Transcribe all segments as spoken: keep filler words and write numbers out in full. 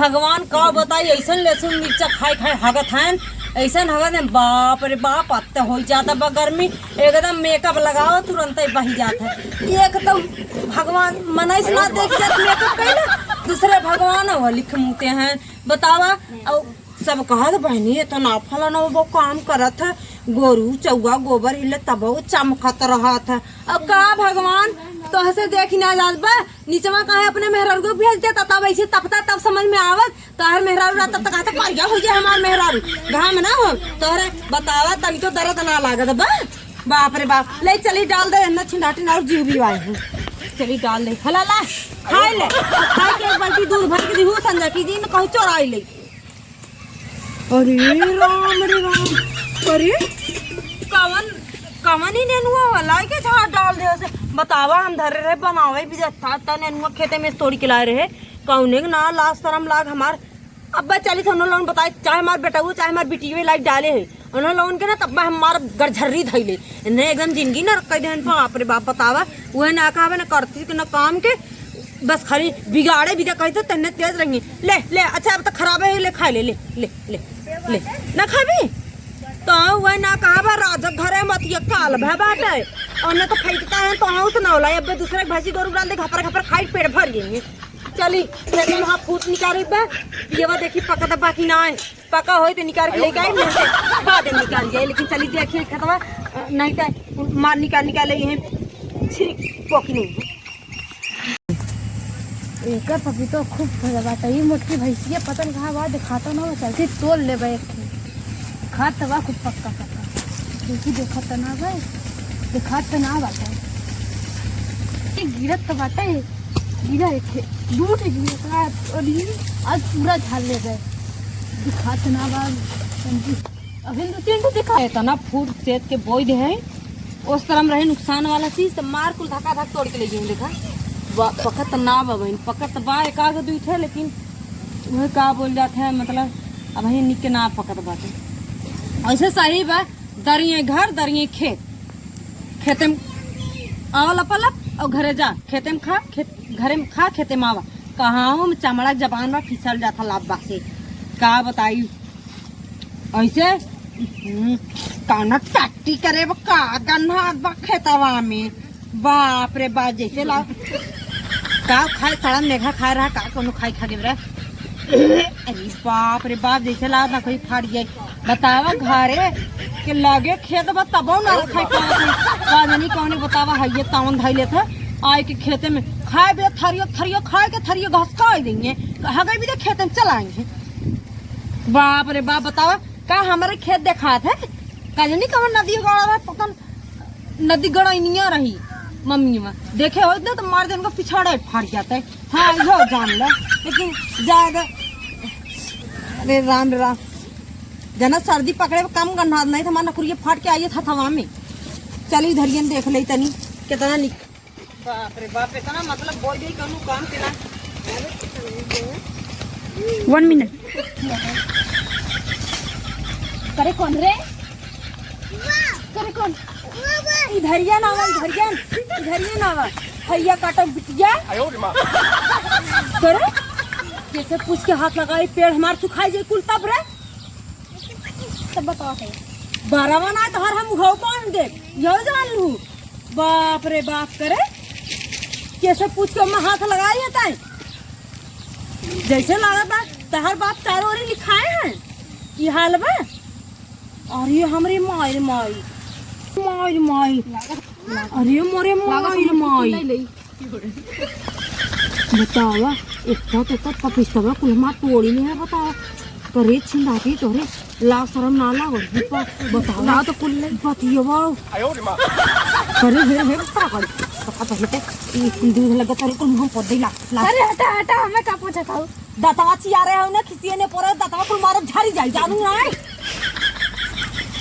भगवान का बताई, ऐसन लहसुन मिर्चा खाए खाए हगत हैं, ऐसन हगत हैं, बाप रे बाप, अत्ते हो जाता बा गर्मी, एकदम मेकअप लगाओ तुरंत ही बही जात है। एक तो भगवान मनई से ना देख जात मेकअप कैले, दूसरे भगवान वो लिख मुते हैं। बतावा, और सब कहत बहनी इतना फलाना वो काम करत है, गोरू चौआ गोबर हिले तब वो चमकत रहत है। अब का भगवान तोहसे देखी ना जात बा, निचवा काहे अपने मेहरारू को भेज देता, तब ऐसे तपता तब समझ में आवत। तोहर मेहरारू रहता तो कहता करिया हो जाए हमार मेहरारू, घाम ना हो। तोहरे बतावा तनिको दर्द ना लागत बा। बाप रे बाप, ले चली डाल दे ना छिंडाटी ना और जीव भी आए हैं। चली डाल दे, हला ला, खाए ले, खाए के एक बाल्टी दूध भर के दिहू संजा की जी न कहूँ चोराई ले। अरे राम रे राम, अरे कवन कवन ही नेनुआ वाला के झाड़ डाल दे से। बतावा हम धरे रहे बनावे भी था, त नेनुआ खेते में से तोड़ी के लाए रहे, कौने के ना लाज शरम लाग हमार। अब चली तो उन्होंने लोगन बताए, चाहे हमार बेटा हो चाहे हमार बिटिया लाइक डाले है, उन्होंने लोगन के ना तब हमार गरझर्री धैले, इन्हें एकदम जिंदगी ना रख दे। बाप रे बाप, बतावा, वह ना कहा ना करती ना काम के, बस खाली बिगाड़े भी कहते तन्ने तेज रही। ले ले, अच्छा अब तो खराब है, ले खा ले, ले ले ले ले, ना खाबी तो वह ना कहा बा राजा घरे मत ये काल भा बाटे, और ना तो फेंकता है तो हाँ उस नौला अब दूसरे के भैंसी गोरू डाल दे, घपर घपर खाई पेट भर गई। चली, खेते में हाँ फूट निकाली बा, पियवा देखी पका दबा कि ना है, पका होई तो निकाल के लेके आई, नहीं तो बाद में निकाल जाए, लेकिन चली देखिए खेतवा, अ, नहीं तो मार निकाल निकाले ये छिड़क पोकी नहीं है। एकर पपीतो खूब फल बाटे। ई मोटकी भैंसिया पतन कहाँ बा, देखाता ना बा, चलती तोड़ लेबे एक ठे। देखात त बा खूब पक्का पक्का। देखी देखात त ना बा, देखात त ना बाटे। ई गिरत त बाटे, गिरा एक ठे, दू ठे गिरत बा, और ई आज पूरा झाड़ लेबे। देखात त ना बा, समझी। अभी दो तीन ठो दिखा। इतना फूट सेत के बोई दे हैं, उस तरह में रहे नुकसान वाला चीज, तो मार कुल धक्का धक तोड़ के ले गई। देखा, बा-, पकत ना बा बहिन, पकत बा एक आध दुई ठे, लेकिन वह का बोल जात है, मतलब, अब ही निक के ना पकत बाटे। ऐसे सही बा, दरिये घर, दरिये खेत, खेते में आवा लपालप और घरे जा, खेते में खा, खेत, घरे में खा, खेते में आवा। कहाँ हम चमड़ा के जबान बा, फिसल जाता लाभ बा से, का बताई। ऐसे, हम्म, काना टट्टी करे बा, का गन्हात बा खेतवा में। बाप रे बाप, जैसे ला-, का खाए, सड़न मेघा खाए रहा, का कोनो खाए खा गए रहा। अरे बाप रे बाप, जैसे ला ना कोई फाड़ गए। बतावा, घरे के लगे खेत बा, तबो ना रखाई पावत है। का जानी कौने बतावा, है ये तावन धाई लेत है, आए के खेते में खाए बे थरियो, थरियो खाए के थरियो घास खाए देंगे। हगई भी तो खेते में चलाएंगे। बाप रे बाप, बतावा, का हमारे खेत देखात है? का जानी कवन नदी गड़ा रहा, पता न, नदी गड़ैनिया रही मम्मी में। देखे होत ना तो मार देन को पिछाड़े फाड़ जाते। हाँ, यो जान ले, लेकिन जाए दे। अरे राम रे राम, जना सर्दी पकड़े कम गन्हात नहीं तो हमार नकुरिया फाट के आइए था थवा में। चली धरियन देख ले तनी, कितना निक बाप रे बाप, इतना मतलब बोल दी कौनो काम के ना। वन मिनट। करे कौन रे? करे कौन? इधरिया ना आवा, इधरिया, इधरिया ना आवा। भैया काटो बिटिया। करे? कैसे पूछ के हाथ लगाई, पेड़ हमार सुखाई जाई कुल तब रे। तब बताओ है। बारहवा ना तोहर हम उघाऊ कौन दे, यो जान लू। बाप रे बाप करे, कैसे पूछ के ओमा हाथ लगाई है ताई? जैसे लागत बा, तहर बाप चारों ओरी लिखाए हैं, ई हाल बा। अरे हमरे माई रे माई, माई रे माई, अरे मोरे माई रे माई। बतावा, इतना तो सब पपिस्तवा कुल हमार तोड़ी ले है, बतावा। करे छिंदाती तोरे लाज शरम ना लागल, बतावा। ना तो कुल ले बतियवा। करे हे, हे, पकड़, पकड़, पहले तो ये कुल दूध लगा, तोरे कुल मुंह पर दे ला, ला। अरे हटा, हटा, हमें का पूछत हऊ? दतवा चिया रहे हो ना, खिसिये ने पड़े, दतवा कुल मारो, झरी जाई, जानू ना?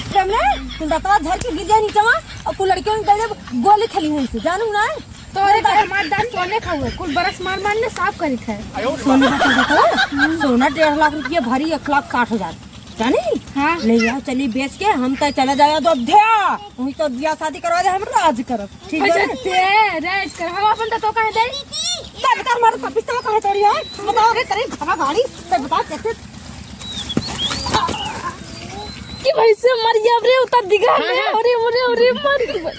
तुमने, तुम दतवा झर के गिर जाए नीचवा, और कुल लड़कियों ने दे दे गोली खेली हुई से, जानू ना? तोरे के हमार दांत सोने खाऊ है, कुल बरस मार मार ने साफ करी थे। सोने का तो बताओ, सोना डेढ़ लाख रुपया भरी, एक लाख साठ हजार, जानी? हाँ। ले जाओ, चली बेच के हम तो चले जाए अयोध्या, वहीं तो बियाह शादी करवा दे, हम राज करब, ठीक है? अच्छा, ते राज कर, हम अपन तो, तो कहे दे। बता, बता, हमारे पपीता कहाँ चढ़ी है? बता, अरे, तेरे घबा गाड़ी, ते बता, कैसे? कि भाई से मर गया रे, उतर दिखा रे, हाँ, हाँ। अरे, अरे, अरे, मर गया।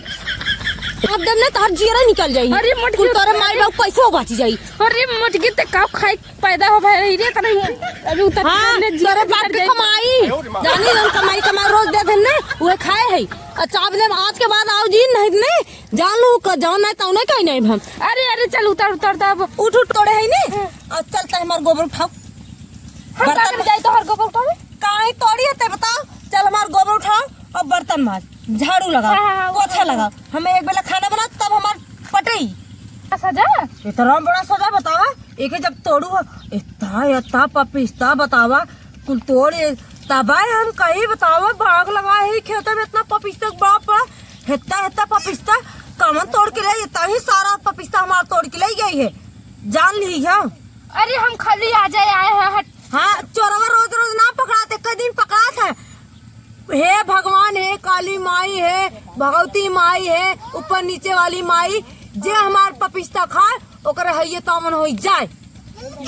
अब दम ने तोहर जियरा निकल जाई। अरे, मट कुल गया। तोरे माई बाप पैसो बच जाई। अरे, मट गया, ते का खाए पैदा हो भाई रे, तने अभी उतर हाँ, दिखा रे, तोरे बाप के कमाई। जानी हम कमाई, कमाई रोज दे देन ने, उहे खाए है। अच्छा, अब ले आज के बाद आओ जी, नहीं ने, जान लू, क-, जाओ नहीं, तौने कहीं नहीं हम। अरे, अरे, चल, उतर, उतर, उतर, अब। उठ, उठ, तोड़े है ने। हाँ। अब चलता है, हमार गोबर उठाओ। हम बर्तन का करे जाई तोहर गोबर उठावे? काहे तोड़ी है, ते बताओ। चल, हमार गोबर उठाओ और बर्तन माज, झाड़ू लगाओ, हाँ, हाँ, हाँ, पोछा हाँ। लगाओ। हमें एक बेला खाना बनाओ, तब हमार पटई। सजा? इतना बड़ा सजा बतावा, एके जब तोड़ू हो, इतना, इतना पपिस्ता बतावा, कुल तोड़ ए, तबाय हम कहीं बतावा, बाग लगा है खेते में इतना पपिस्ता के बाप बा, हेत्ता, हेत्ता पपिस्ता, कमन तोड़ के ले, इतना ही सारा पपिस्ता हमार तोड़ के ले गई है, जान ली है। अरे हम खाली आ जाए आए हैं, हट। हाँ, चोरवा रोज रोज ना पकड़ाते, कई दिन पकड़ात है। हे भगवान, हे काली माई, हे भगवती माई, हे ऊपर नीचे वाली माई, जे हमार पपिस्ता खाए, ओकरे हइये तामन होई जाए।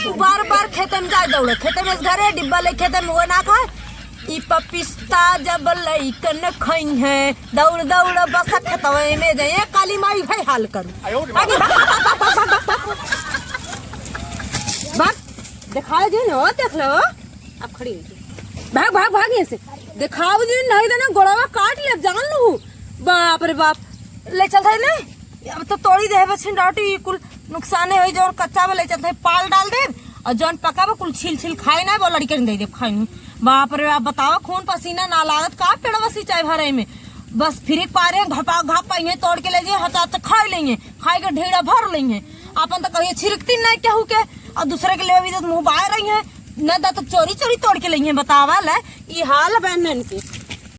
उ बार बार खेते में जाए दौड़े, खेते में से घरे डिब्बा ले खेते में वो ना खाए। ई पपिस्ता जब लइकन खइहें, दौड़ दौड़ बस खेतवे में जाए, काली माई भाई हाल करू। आगे भाग, भाग, भाग, भाग, भाग, भाग। भाग, दिखाए जे न हो, देख लो। अब खड़ी हो जा। भाग, भाग, भाग यहाँ से। दिखाओ जी, नहीं देना, गोड़वा काट ले, जान लू। बाप रे बाप। ले चल थे ने। अब तो तोड़ी देहे बस छिंडाटी, कुल नुकसाने होई, जौन कच्चा बा ले चल थे, पाल डाल देब, और जौन पका बा कुल छील छील खाए ना, वो लड़के ने दे देब खाए नहीं। बाप रे बाप, बताओ, खून पसीना ना लागत का पेड़वा सिंचाई भरे में। बस फिर एक पारे घपा घप पाइए, तोड़ के ले जाइए, हचा हचा खाए लेंगे, खाए के ढेड़ा भर लेंगे। अपन तो कहिए छिड़कती ना केहू के, और दूसरे के लेवे तो मुँह बाय रही है। न दा तो चोरी चोरी तोड़ के लइहे, बतावा ले, ई हाल बहनन के।